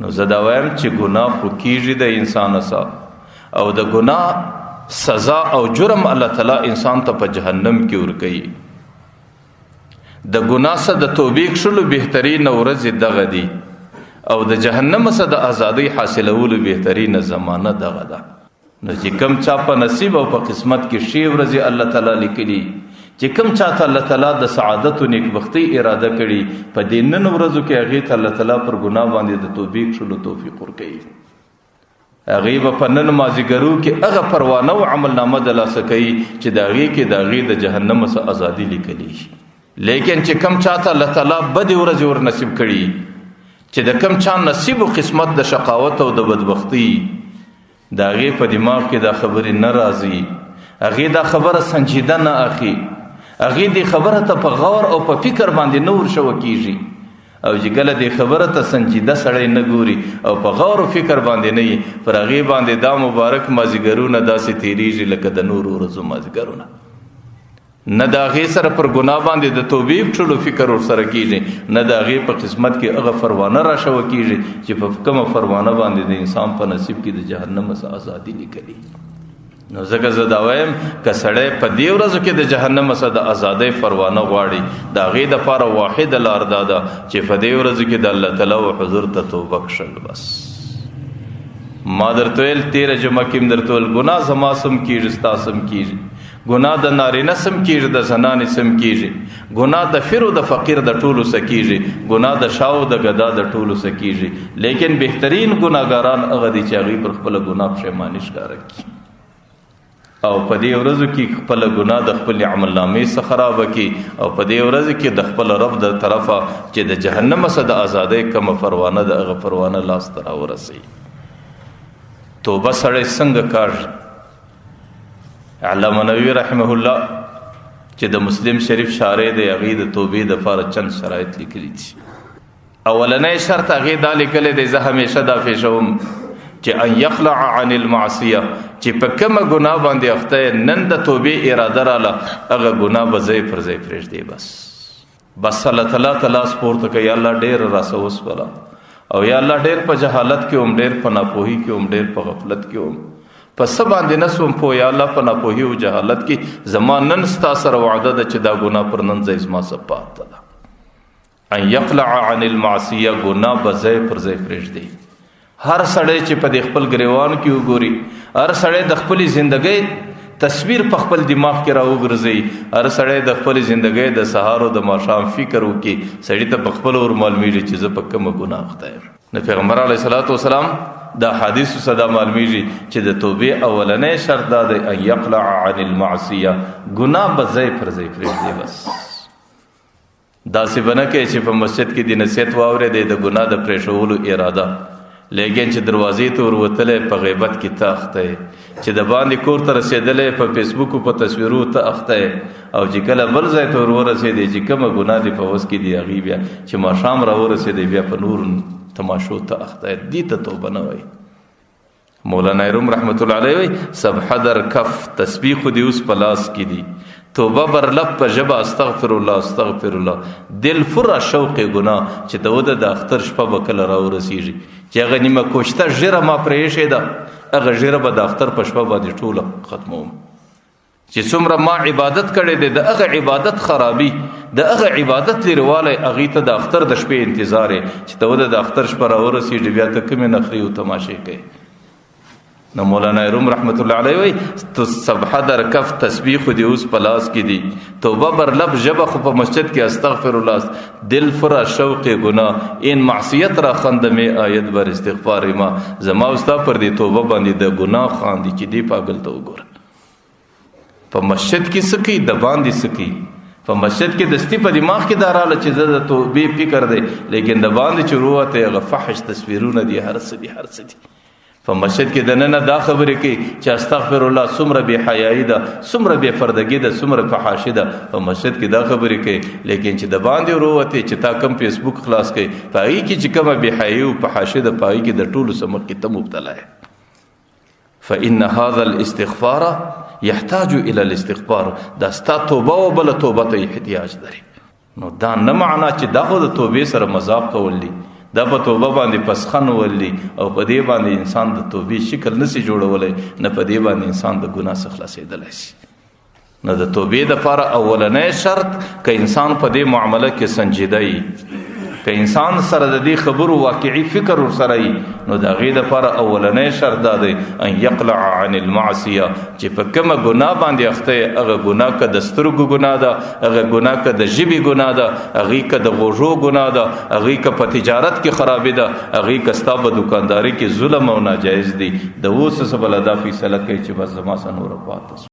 نو زه دا وایم چې ګناه خو کیږي د انسان سره، او د ګناه سزا او جرم الله تعالی انسان ته په جهنم کې ورکوي. د ګناه څخه د توبې کښلو بهترینه ورځې دغه دي، او د جهنم څخه د ازادۍ حاصلولو بهترینه زمانه دغه ده. نو چې کم چا په نصیب او په قسمت کې ښې ورځې الله تعالی لیکلي، چې کم چا ته الله تعالی د سعادت او نیکبختۍ اراده کړي، په دې نن ورځو کې هغې ته الله تعالی پر ګناه باندې د توبې کښلو توفیق ورکوي. هغې به په نن مازیګرو کې هغه پروانه او عملنامه د لاسه کوي چې د هغې کې د هغې د جهنم څخه ازادي لیکلی شي. لیکن چې کم چا ته الله تعالی بدې ورځې ور نصیب کړي، چې د کم چا نصیب او قسمت د شقاوت او د بدبختۍ، د هغې په دماغ کې دا خبرې نه راځي، هغې دا خبره سنجیده نه اخلي، هغې دې خبره ته په غور او په فکر باندې نه ورشوه کېږي. او چې کله دې خبره ته سنجیده سړی نه ګوري او په غور او فکر باندې نه وي، پر هغې باندې دا مبارک مازیګرونه داسې تېرېږي لکه د نورو ورځو مازیګرونه. نه د هغې سره پر ګناه باندې د توبې کښلو فکر ورسره کېږي، نه د هغې په قسمت کې هغه فروانه راشوه کېږي چې په کومه فروانه باندې د انسان په نصیب کې د جهنم څخه ازادي لیکلي. نو ځکه زه دا وایم که سړی په دې ورځو کې د جهنم څخه د ازادۍ فروانه غواړي، د هغې دپاره واحده لار دا ده چې په دې ورځو کې د الله تعالی و حضور ته توبه کښل. بس ما درته ویل تېره جمعه کې هم درته ویل، ګناه زما سم کېږي، ستا سم کېږي، ګناه د نارینه سم کېږي، د زنانې سم کېږي، ګناه د فیر او د فقیر د ټولو څه کېږي، ګناه د شاه او د ګدا د ټولو څه کېږي. لیکن بهترین ګناهګاران هغه دي چې هغوی پر خپله ګناه پښیماني ښکاره کړي او په دې ورځو کې خپله ګناه د خپلې عملنامې څخه خرابه کړي، او په دې ورځو کې د خپل رب د طرفه چې د جهنم څخه د ازادۍ کومه پروانه ده هغه پروانه لاس ته راورسوي. توبه سړی څنګه کاږي؟ علامه نووي رحمه الله چې د مسلم شریف شارح دی، هغې د توبې دپاره چند شرایط لیکلي دي. اولنی شرط هغې دا لیکلی دی، زه همیشه دا پېښوم چې ان یخلع عن المعصیه، چې په کومه ګناه باندې اخته یې، نن د توبې اراده راله، هغه ګناه به ځای پر ځای پرېږدې. بس بس الله تعالی ته لاس پورته کوي، یا الله ډېر راسه وسپله، او یا الله ډېر په جهالت کې وم، ډېر په ناپوهي کې وم، ډېر په غفلت کې وم، په څه باندې نه سوم پوه، یا الله په ناپوهي او جهالت کې زما نن ستا سره وعده ده چې دا ګناه پر نن ځای زما څه پاته ده. ان یقلع عن المعصیه، ګناه به ځای پر ځای پرېږدي. هر سړی چې په دې خپل ګریوان کې وګوري، هر سړی د خپلې زندګۍ تصویر په خپل دماغ کې راوګرځي، هر سړی د خپلې زندګۍ د سهار او د ماښام فکر وکړي، سړي ته په خپل ور معلومیږي چې زه په کومه ګناه اخته یم. نو پیغمبر علیه الصلاة والسلام د حدیث څخه دا معلومیږي چې د توبې اولنی شرط دا دی ان یقلع عن المعصیه، ګناه به ځای پر ځای پرېږدي. بس داسې به نه کوي چې په مسجد کې د نصیحت واورېدی د ګناه د پرېښولو اراده، لیکن چې دروازې ته وروتلی په غیبت کې ته اخته یې، چې د باندې کور ته رسېدلی په فیسبوک او په تصویرو ته اخته یې، او چې کله بل ځای ته ورورسېدې چې کومه ګناه دې په وس کې دي هغې بیا چې ماښام راورسېدې بیا په نورو تماشو ته اخته یې، دې ته توبه نه وایي. مولانا روم رحمت الله علیه وی سبحه در کف تسبیح خو دې اوس په لاس کې دي، توبه بر لب په ژبه استغفر الله استغفر الله، دل فر شوق ګناه چې ته وده د اختر شپه به کله راورسېږي، چې هغه نیمه کوشته ږیره ما پرې ایښې ده، هغه ږیره به د اختر په شپه باندې ټوله ختموم. چې څومره ما عبادت کړی دی د هغه عبادت خرابي، د هغه عبادت لیروالی، هغې ته د اختر د شپې انتظار یې چې ته وده د اختر شپه راورسېږي بیا ته کومې نخرې او تماشې کوې. نو مولانا روم رحمت الله علیه وایي سبحه در کف تسبیح خو دې اوس په لاس کې دي، توبه بر لب ژبه خو په مسجد کې استغفر الله، دل فرا شوق ګناه ان معصیت را خند می آیت بر استغفار ما. زما او ستا پر دې توبه باندې د ګناه خاندي چې دې پاګل ته وګوره. په مسجد کې څه کوي، د باندې څه کوي؟ په مسجد کې دستي په دماغ کې دا راله چې زه د توبې فکر دی، لیکن د باندې چې وروته هغه فحش تصویرونه دي، هر څه دي، هر څه دي. په مسجد کې دننه دا خبرې کوي چې استغفر الله څومره بې حیایي ده، څومره بې پردګي ده، څومره فحاشي ده. په مسجد کې دا خبرې کوي، لیکن چې د باندې وروته چې تا کوم فیسبوک خلاص کړي، په هغې کې چې کومه بې حیایي او فحاشي ده، په هغې کې د ټولو څخه مخکې ته مبتلا یې. فإن هذا الاستغفار يحتاج إلى الاستغفار، دا ستا توبه او بله توبه ته احتیاج لري. نو دا نه معنا چې دا خو د توبې سره مذاق کول دي، دا په توبه باندې پسخن ولي او په دې باندې انسان د توبې شکل نسی جوړولای، نه په دې باندې انسان د ګناه څخه خلاصېدلی شي. نو د توبې د پاره اولنی شرط که انسان په دې معامله کې سنجیده وي، که انسان سره د دې خبرو واقعي فکر ورسره وي، نو د هغې دپاره اولنی شرط دا دی ان یقلع عن المعصیه، چې په کومه ګناه باندې اخته یې، هغه ګناه که د سترګو ګناه ده، هغه ګناه که د ژبې ګناه ده، هغې که د غوږو ګناه ده، هغې که په تجارت کې خرابي ده، هغې که ستا په دکانداري کې ظلم او ناجایز دی، د اوسه څخه به له دا فیصله کوي چې بس زما څه نوره پاته.